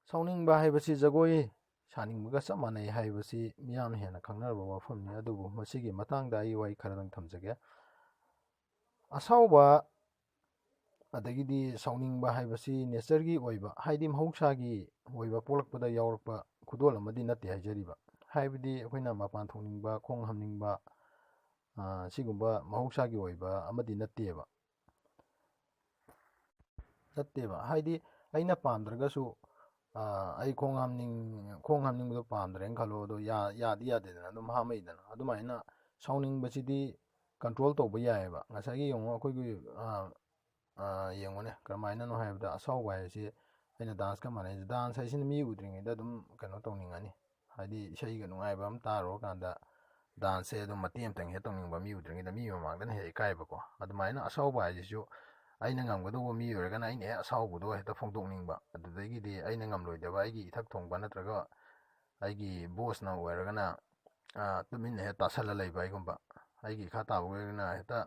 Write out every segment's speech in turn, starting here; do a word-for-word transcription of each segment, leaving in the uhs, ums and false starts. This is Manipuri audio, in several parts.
ꯁꯥꯎꯅꯤꯡꯕ ꯍꯥꯏꯕꯁꯤ ꯖꯒꯣꯏ ꯁꯥꯅꯤꯡꯕꯒ ꯆꯞ ꯃꯥꯟꯅꯩ ꯍꯥꯏꯕꯁꯤ ꯃꯤꯌꯥꯝꯅ ꯍꯦꯟꯅ ꯈꯪꯅꯔꯕ ꯋꯥꯐꯝꯅꯤ꯫ ꯑꯗꯨꯕꯨ ꯃꯁꯤꯒꯤ ꯃꯇꯥꯡꯗ ꯑꯩ ꯋꯥꯍꯩ ꯈꯔꯗꯪ ꯊꯝꯖꯒꯦ꯫ ꯑꯁꯥꯎꯕ ꯑꯗꯒꯤꯗꯤ ꯁꯥꯎꯅꯤꯡꯕ ꯍꯥꯏꯕꯁꯤ ꯅꯦꯆꯔꯒꯤ ꯑꯣꯏꯕ, ꯍꯥꯏꯗꯤ ꯃꯍꯧꯁꯥꯒꯤ ꯑꯣꯏꯕ ꯄꯣꯛꯂꯛꯄꯗ ꯌꯥꯎꯔꯛꯄ ꯈꯨꯗꯣꯜ ꯑꯃꯗꯤ ꯅꯠꯇꯦ ꯍꯥꯏꯖꯔꯤꯕ꯫ ꯍꯥꯏꯕꯗꯤ ꯑꯩꯈꯣꯏꯅ ꯃꯄꯥꯟ ꯊꯣꯛꯅꯤꯡꯕ, ꯈꯣꯡ ꯍꯥꯝꯅꯤꯡꯕ, ꯑ, ꯁꯤꯒꯨꯝꯕ ꯃꯍꯧꯁꯥꯒꯤ ꯑꯣꯏꯕ ꯑꯃꯗꯤ ꯅꯠꯇꯦꯕ꯫ ꯅꯠꯇꯦꯕ꯫ ꯍꯥꯏꯗꯤ ꯑꯩꯅ ꯄꯥꯝꯗ꯭ꯔꯒꯁꯨ, ꯑ, ꯑꯩ ꯈꯣꯡ ꯍꯥꯝꯅꯤꯡ-, ꯈꯣꯡ ꯍꯥꯝꯅꯤꯡꯕꯗꯣ ꯄꯥꯝꯗ꯭ꯔꯦꯅ ꯈꯜꯂꯣ, ꯑꯗꯣ ꯌꯥ-, ꯌꯥꯗꯤ ꯌꯥꯗꯦꯗꯅ, ꯑꯗꯨꯝ ꯍꯥꯝꯃꯛꯏꯗꯅ꯫ ꯑꯗꯨꯃꯥꯏꯅ ꯁꯥꯎꯅꯤꯡꯕꯁꯤꯗꯤ ꯀꯟꯇ꯭ꯔꯣꯜ ꯇꯧꯕ ꯌꯥꯏꯑꯕ꯫ ꯉꯁꯥꯏꯒꯤ ꯌꯦꯡꯉꯣ, ꯑꯩꯈꯣꯏꯒꯤ, ꯑ, ꯑ, ꯌꯦꯡꯉꯨꯅꯦ, ꯀꯔꯝꯍꯥꯏꯅꯅꯣ ꯍꯥꯏꯕꯗ, ꯑꯁꯥꯎꯕ ꯍꯥꯏꯁꯤ ꯑꯩꯅ ꯗꯥꯟꯁꯀ ꯃꯥꯟꯅꯩ꯫ ꯗꯥꯟꯁ ꯍꯥꯏꯁꯤꯅ ꯃꯤ ꯎꯗ꯭ꯔꯤꯉꯩꯗ ꯑꯗꯨꯝ ꯀꯩꯅꯣ ꯇꯧꯅꯤꯡꯉꯅꯤ, ꯍꯥꯏꯗꯤ ꯏꯁꯩꯒ ꯅꯨꯡꯉꯥꯏꯕ ꯑꯃ ꯇꯥꯔꯨꯔꯀꯥꯟꯗ ꯗꯥꯟꯁꯁꯦ ꯑꯗꯨꯝ ꯃꯇꯦꯛ ꯑꯃꯇꯪ ꯍꯦꯛ ꯇꯧꯅꯤꯡꯕ, ꯃꯤ ꯎꯗ꯭ꯔꯤꯉꯩꯗ, ꯃꯤ ꯃꯃꯥꯡꯗꯅ ꯍꯦꯛ ꯏꯀꯥꯏꯕꯀꯣ꯫ ꯑꯗꯨꯃꯥꯏꯅ ꯑꯁꯥꯎꯕ ꯍꯥꯏꯁꯤꯁꯨ ꯑꯩꯅ ꯉꯝꯒꯗꯧꯕ ꯃꯤ ꯑꯣꯏꯔꯒꯅ ꯑꯩꯅ ꯍꯦꯛ ꯑꯁꯥꯎꯕꯗꯣ ꯍꯦꯛꯇ ꯐꯣꯡꯗꯣꯛꯅꯤꯡꯕ, ꯑꯗꯨꯗꯒꯤꯗꯤ ꯑꯩꯅ ꯉꯝꯂꯣꯏꯗꯕ ꯑꯩꯒꯤ ꯏꯊꯛ ꯊꯣꯡꯕ ꯅꯠꯇ꯭ꯔꯒ ꯑꯩꯒꯤ ꯕꯣꯁꯅ ꯑꯣꯏꯔꯒꯅ, ꯑ, ꯇꯨꯃꯤꯟꯅ ꯍꯦꯛ ꯇꯥꯁꯜꯂ ꯂꯩꯕ ꯑꯩꯒꯨꯝꯕ, ꯑꯩꯒꯤ ꯏꯈꯥ ꯇꯥꯕ ꯑꯣꯏꯔꯒꯅ ꯍꯦꯛꯇ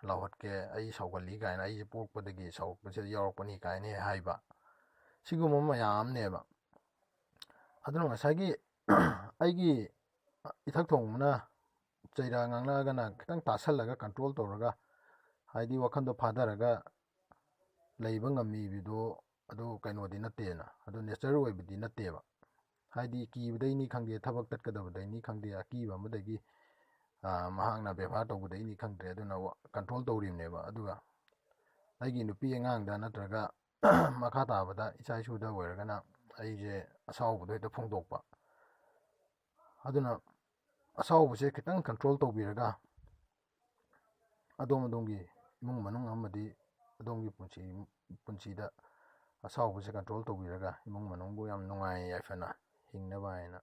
ꯂꯥꯎꯍꯠꯀꯦ, "ꯑꯩ ꯁꯥꯎꯒꯜꯂꯤ" ꯀꯥꯏꯅ, "ꯑꯩꯁꯦ ꯄꯣꯛꯄꯗꯒꯤ ꯁꯥꯎꯔꯛꯄꯁꯤꯗ ꯌꯥꯎꯔꯛꯄꯅꯤ" ꯀꯥꯏꯅ ꯍꯦꯛ ꯍꯥꯏꯕ, ꯁꯤꯒꯨꯝꯕ ꯃꯌꯥꯝ ꯑꯃꯅꯦꯕ꯫ ꯑꯗꯨꯅ ꯉꯁꯥꯏꯒꯤ ꯑꯩꯒꯤ ꯏꯊꯛ ꯊꯣꯡꯕꯅ ꯆꯩꯔꯥ ꯉꯥꯡꯂꯛꯑꯒꯅ ꯈꯤꯇꯪ ꯇꯥꯁꯜꯂꯒ ꯀꯟꯇ꯭ꯔꯣꯜ ꯇꯧꯔꯒ, ꯍꯥꯏꯗꯤ ꯋꯥꯈꯟꯗꯣ ꯐꯥꯊꯔꯒ ꯂꯩꯕ ꯉꯝꯃꯤꯕꯗꯣ, ꯑꯗꯨ ꯀꯩꯅꯣꯗꯤ ꯅꯠꯇꯦꯅ, ꯑꯗꯨ ꯅꯦꯆꯔ ꯑꯣꯏꯕꯗꯤ ꯅꯠꯇꯦꯕ꯫ ꯍꯥꯏꯗꯤ ꯀꯤꯕꯗꯩꯅꯤ ꯈꯪꯗꯦ, ꯊꯕꯛ ꯇꯠꯀꯗꯕꯗꯩꯅꯤ ꯈꯪꯗꯦ, ꯑꯀꯤꯕ ꯑꯃꯗꯒꯤ, ꯑ, ꯃꯍꯥꯛꯅ ꯕꯦꯕꯥꯔ ꯇꯧꯕꯗꯩꯅꯤ ꯈꯪꯗ꯭ꯔꯦ, ꯑꯗꯨꯅ ꯋꯥ-, ꯀꯟꯇ꯭ꯔꯣꯜ ꯇꯧꯔꯤꯕꯅꯦꯕ꯫ ꯑꯗꯨꯒ ꯑꯩꯒꯤ ꯅꯨꯄꯤ ꯑꯉꯥꯡꯗ ꯅꯠꯇ꯭ꯔꯒ ꯃꯈꯥ ꯇꯥꯕꯗ ꯏꯆꯥ ꯏꯁꯨꯗ ꯑꯣꯏꯔꯒꯅ ꯑꯩꯁꯦ ꯑꯁꯥꯎꯕꯗꯣ ꯍꯦꯛꯇ ꯐꯣꯡꯗꯣꯛꯄ꯫ ꯑꯗꯨꯅ ꯑꯁꯥꯎꯕꯁꯦ ꯈꯤꯇꯪ ꯀꯟꯇ꯭ꯔꯣꯜ ꯇꯧꯕꯤꯔꯒ ꯑꯗꯣꯝ ꯑꯗꯣꯝꯒꯤ ꯏꯃꯨꯡ ꯃꯅꯨꯡ ꯑꯃꯗꯤ ꯑꯗꯣꯝꯒꯤ ꯄꯨꯟꯁꯤ, ꯄꯨꯟꯁꯤꯗ ꯑꯁꯥꯎꯕꯁꯦ ꯀꯟꯇ꯭ꯔꯣꯜ ꯇꯧꯕꯤꯔꯒ ꯏꯃꯨꯡ ꯃꯅꯨꯡꯕꯨ ꯌꯥꯝ ꯅꯨꯡꯉꯥꯏ ꯌꯥꯏꯐꯅ ꯍꯤꯡꯅꯕ ꯍꯥꯏꯅ